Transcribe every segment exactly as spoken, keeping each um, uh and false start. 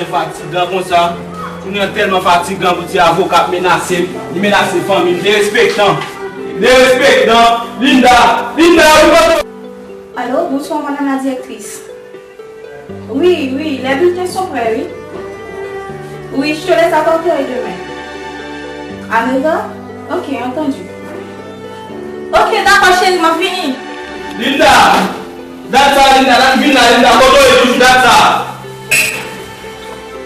Fatigan konsa. Moun nan tèlman fatigan pou ti avoka ap menase m. Li menase fanmi m. Derespektan. Derespektan. Linda. Linda, ou kote? Allô, bonsoir madame la directrice. Oui, oui, les bulletins sont prêts, oui. Oui, je te les apporterai demain. À neuf heures? Ok, entendu. Ok, d'accord, chérie, m ap vini. Linda! Dat sa, Linda, dat vin la, Linda, kote w ye toujou, dat sa?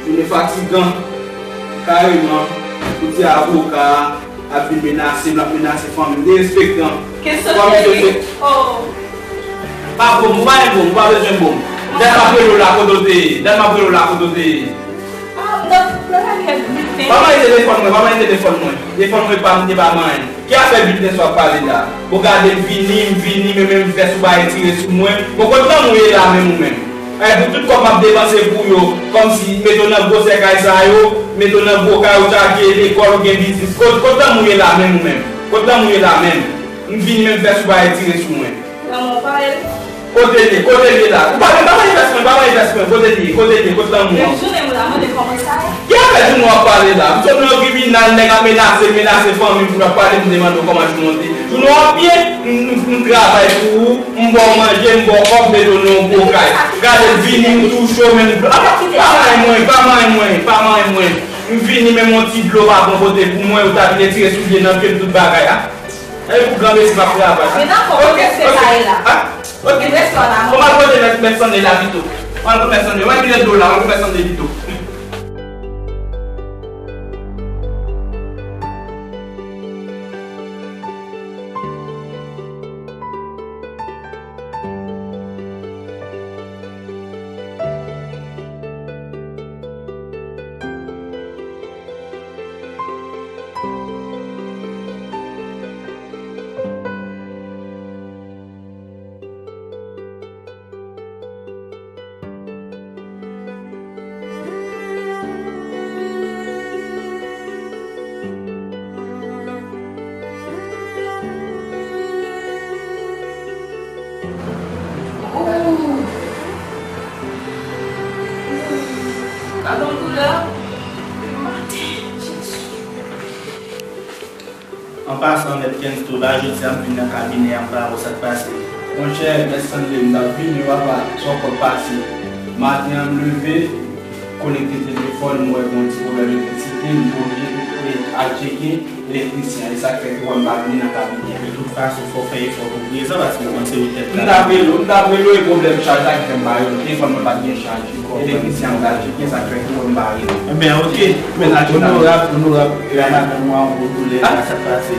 Jounen fatigan, kareman, pou ti avoka a ap vin menase m, l ap menase fanmi m, derespektan. Kèt, fanmi m, cheri. Oh. Pa bon, ou pa gen bon, ou pa bezwen bon. Dat m ap rele w la, kote w te ye? Dat m ap rele w la, kote w te ye? Ah, non, non, non, non, non. Pa manye telefòn mwen, pa manye telefòn mwen. Telefòn mwen pa m, te pa manyen. Ki afè bilten sa w ap pale la? Bon, gade, m vini, m vini, men menm vès ou pa retire sou mwen. Bon, kot lanmou ye la menm ou menm? Ay, pou tout kòb m ap depanse pou yo, kòmsi mete w nan gwo sèkay sa yo, mete w nan gwo kay ou tchake, lekòl ou gen biznis. Kot, kot lanmou ye la menm ou menm? Kot lanmou ye la menm? M vini, menm vès ou pa retire sou mwen. Lanmou pa ye. Kote l ye? Kote l ye la? Ou pa, pa manye vès mwen, pa manye vès mwen. Kote l ye? Kote l ye? Kot lanmou an? Menm jounen m la, mande kòman sa ye? Ki afè jounen w ap pale la? M sot nan tribinal, nèg ap menase m, menase fanmi m, pou n ap pale, m demande w kòman jounen w te. Jounen w ap byen? M, m, m travay pou ou, m ba w manje, m ba w kòb, mete w nan yon gwo kay. Gade l vini, m tou cho, men m, pa, pa manye mwen, pa manye mwen, pa manye mwen. M vini, menm yon ti dlo pa pran pote pou mwen, ou ta vin retire soulye nan pye m, tout bagay. A, e pou granmesi m ap travay. Men dakò, mwen prèske pare la. A, ok. Mwen prèske la, mwen. Bon, m al pote mèt, mèt Sanley la pito. M al pote mèt Sanley. Mwen vin dlo la, mwen pote mèt Sanley pito. Gade yon doulè. Maten, Jezi. An pasan, Mèt Kensto la, jodi a m vin nan kabinè a m pa wè sa k pase. Monchè, Mèt Sanley, m t ap vini, papa, sa w kwè k pase? Maten an, m leve, konekte telefòn, m wè gen yon ti pwoblèm elektrisite, m te oblije al tcheke elektrisyen an, e sa k fè ke w wè m pa vini nan kabinè a. De tout fason, fò w fè efò pou w prezan, paske w panse ou tèt la. M t ap rele w, m t ap rele w, e pwoblèm chaj la ki fè m pa rele w. Telefòn mwen pa t gen chaj. Elektrisyen an pral tcheke sa k fè ke w pa rele. Enben, ok. Onorab, onorab, e madanm ou an gwo doulè, sa k pase?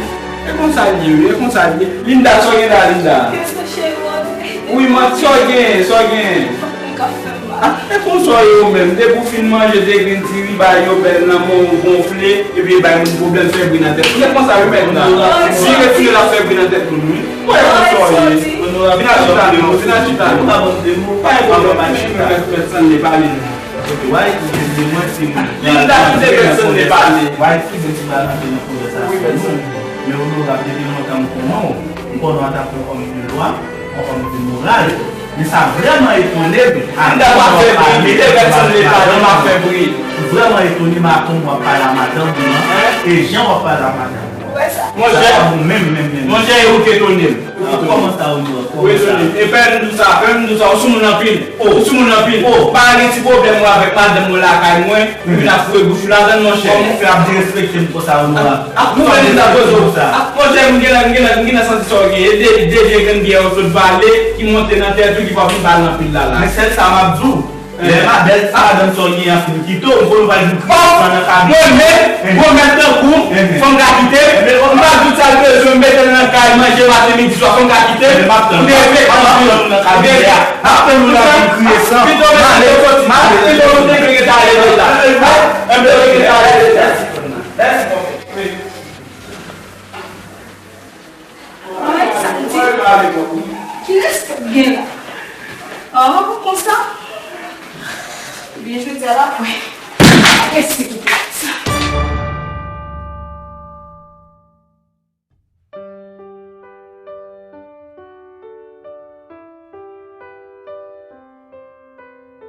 E konsa l ye, wi, e konsa l ye. Linda, sa w gen la, Linda? Kèt, cheri, w antre. Wi, man, sa w gen, sa w gen? Kòk mwen k ap fè m mal. A, e konsa w ye ou menm? Depi w fin manje de grenn diri, bay yo bèl nan men w, gonfle, epi bay moun pwoblèm, fè bri nan tèt ou. Se konsa yo fè m nan. Vire, vire la, fè bri nan tèt moun, wi. Mwen konsa w ye. Vin al chita non, vin al chita non. Pa gen pwoblèm, pa gen pwoblèm, Mèt Sanley, pale non. Linda, kite Mèt Sanley pale. W a eskize m si m pral rantre nan pwoblèm sa sèlman. Men onorab, depi lontan m konnen w, m konnen w antanke yon òm de lwa, yon òm de moral. Men sa vrèman etone m. Linda, pa fè bri, kite Mèt Sanley pale, pa fè bri. M vrèman etone madanm w ap pale a madanm ou an, e jan w ap pale a madanm ou an. Ou wè sa? Monchè, ou menm, menm, menm. Monchè, e ou k etone m. Kòman sa, Onorab? Kòman sa? Ou etone m. E fè m di w sa, fè m di w sa, ou soumoun anpil. Ou soumoun anpil. Pa gen ti pwoblèm mwen avèk madanm mwen lakay mwen, ou vin ap foure bouch ou ladann, monchè. Kòman w fè ap derespekte m konsa, Onorab? Ou menm sa poze w. Monchè, m genlè, m genlè, m genlè santi sa w gen. E de, de vye grenn byè ou sot vale ki monte nan tèt ou ki fè w vin pale anpil la la. Men sèl sa m ap di w, lè ma bèl ti madanm sa w gen an fin kite w, m konnen w pral vin kriye san nan kabinè. Mwen menm, gwo mèt tankou m, fò m ka kite m, m pa di w sa l bezwen, m mete l nan kay manje maten, midi, swa, fò m ka kite m. Ou derespektan anpil. Ou derespektan. M ap tann ou nan vin kriye san. Pito mèt soti. Pito nou te dwe rete ale deja. Enben, rete ale deja. Mèsi, mèsi. Ay, sa m di. Ki respè w gen la? An, konsa? Ebyen, jodi a la pwen. Mèsi pou tout sa.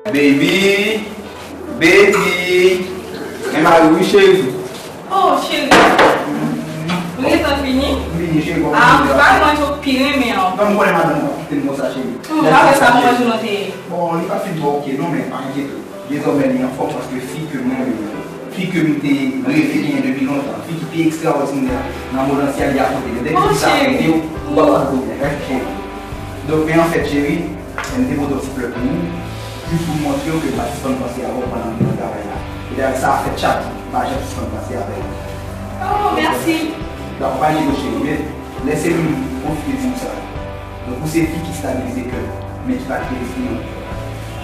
Baby, baby. Wi, cheri. Oh, cheri. Ou gentan fini? M fini, cheri, kòman... Ah, m pa manje ou pi renmen an. Non, m konnen madanm ou ap kite m konsa, cheri. Hmm, apre sa, mwen jwenn ou te... Bon, li pa fin twò oke, non, men pa enkyete w. Dezòmè, li anfòm paske fi ke mwen, fi ke m te reve genyen depi lontan, fi ki pi ekstraòdinè nan mond antye a, li akote m. Depi fi sa akote w, ou p ap pran pwoblèm, rèt cheri. Donk, men anfèt, cheri, m te pote yon ti flè pou ou, jis pou m montre w ke m pa sispann panse avè w pandan m te nan travay la. E dayè, sa a fè tchat, m pa janm sispann panse avè w. Oh, mèsi. Donk, pa enkyete w, cheri, men lèse m pwofite di w sa. Donk, ou se fi ki stabilize kè m, men ki pa kite lespri m anpil.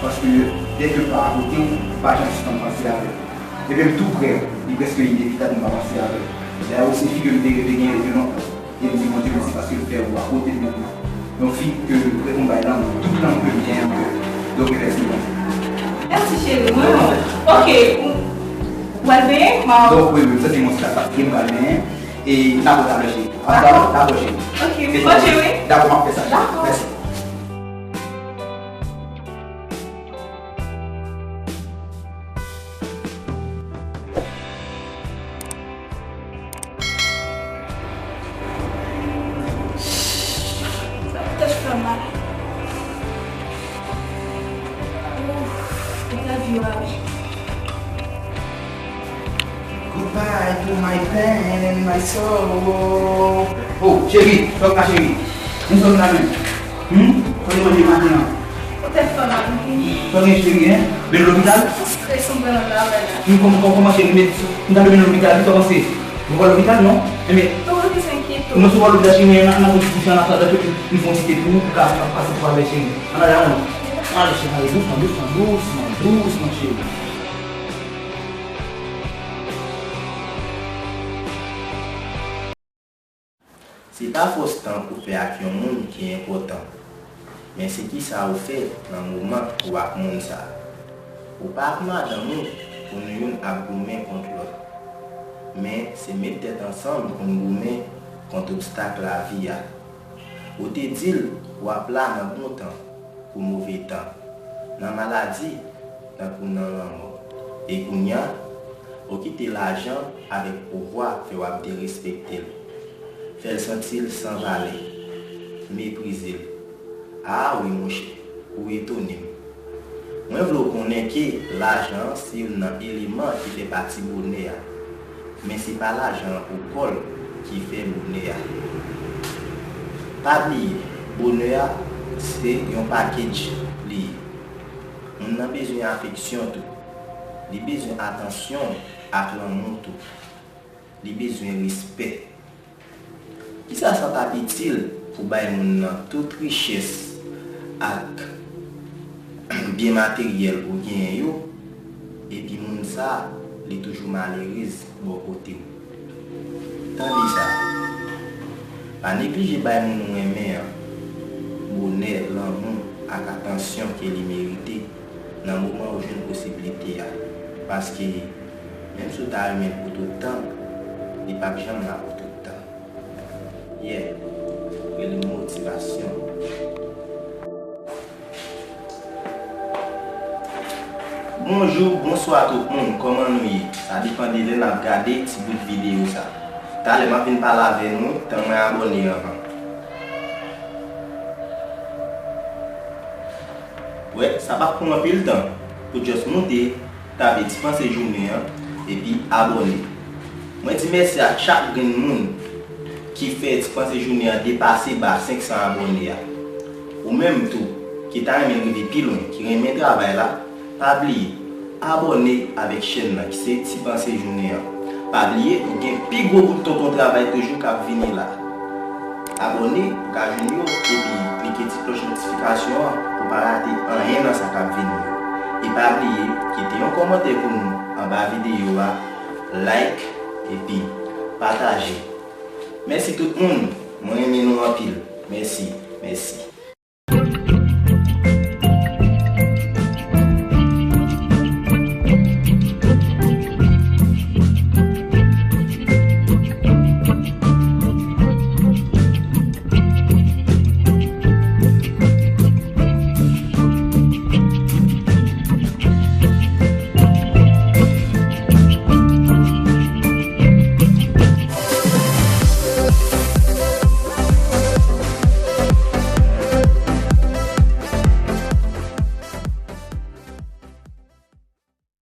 Paske, dèke m pa akote w, m pa janm sispann panse avè w. Depi m tou prè, li prèske inevitab m pa panse avè w. Dayè, ou se fi ke m te reve genyen depi lontan. E m di Bondye mèsi paske l fè ou akote m mentnan. Yon fi ke m prè pou m bay lanmou, tout lanmou ke m genyen pou ou. Donk, mèsi Bondye. Mèsi, cheri. Mwen, ok. Ou al benyen? Donk, wi, wi, m santi m yon ti kat fatike, m pral benyen. E n ap wè talè, cheri. Dakò. Dakò, cheri. Ok, m cheri. Dakò, m ap fè sa, cheri. Dakò. Mèsi. Sa tèt fè mal. Ouf, entèvyou a. Goodbye to my pain and my sorrow. Oh, cheri, sòt la, cheri. Mwen sòt la menm. Hmm? Sa w te manje maten an? Ou tèt fè mal, wi. Sa w gen, cheri, en? Mennen w lopital? Ou strès anpil nan travay la. Hmm, kòman, kòman, kòman, cheri? Men, m ta dwe mennen w lopital, wi, sa w panse? Nou pral lopital, non? Enben, ou pa bezwen enkyete w. Non, si w pral lopital, cheri, n a, n a pran ti bouch, n a sa, n a fè yon ti te pou ou, pou ka pase travay, cheri. Ann ale, ann ale. Ann ale, cheri, ann ale, dousman, dousman, dousman, dousman, cheri. Se pa fòs tan ou fè ak yon moun ki enpòtan, men se kisa ou fè nan moman ou ak moun sa a. Ou pa ak madanm ou pou nou youn ap goumen kont lòt, men se met tèt ansanm pou n goumen kont obstak lavi a. Ou te di l w ap la nan bon tan, pou move tan, nan maladi, tankou nan lanmò. E kounye a, ou kite lajan avèk pouvwa fè w ap derespekte l, fè l santi l san valè, meprize l. A wi, monchè, ou etone m. Mwen vle w konnen ke lajan an se youn nan eleman ki fè pati bonè a. Men se pa lajan an pou kò l ki fè bonè a. Pa bliye, bonè a se yon package li ye. Moun nan bezwen afeksyon tou. Li bezwen atansyon ak lanmou tou. Li bezwen respè. Kisa sa t ap itil pou bay moun nan tout richès ak byen materyèl ou genyen yo, epi moun sa a, li toujou malerez bò kote w? Tande sa, pa neglije bay moun ou renmen an bonè, lanmou ak atansyon ke li merite nan moman ou jwenn posiblite a, paske menm si w ta renmen l pou tout tan, li p ap janm la pou tout tan. Yeah, rele motivasyon. Bonjou, bonswa tout moun, kòman nou ye? Sa depann de lè n ap gade ti bout videyo sa. Talè m ap vin pale avè nou, tan mwen abòne anvan. Wè, sa p ap pran anpil tan pou just moute, tape Ti Panse Jounen an, epi abòne. Mwen di mèsi ak chak grenn moun ki fè Ti Panse Jounen an depase ba senk san abòne a. Ou menm tou, ki ta renmen rive pi lwen, ki renmen travay la, pa bliye abòne avèk chèn nan ki se Ti Panse Jounen an. Pa bliye, ou gen pi gwo bout tonton travay toujou k ap vini la. Abòne pou ka jwenn yo, epi klike ti klòch notifikasyon an pou pa rate anyen nan sa k ap vini yo. E pa bliye, kite yon kòmantè pou nou anba videyo a, like, epi pataje. Mèsi tout moun, mwen renmen nou anpil. Mèsi, mèsi.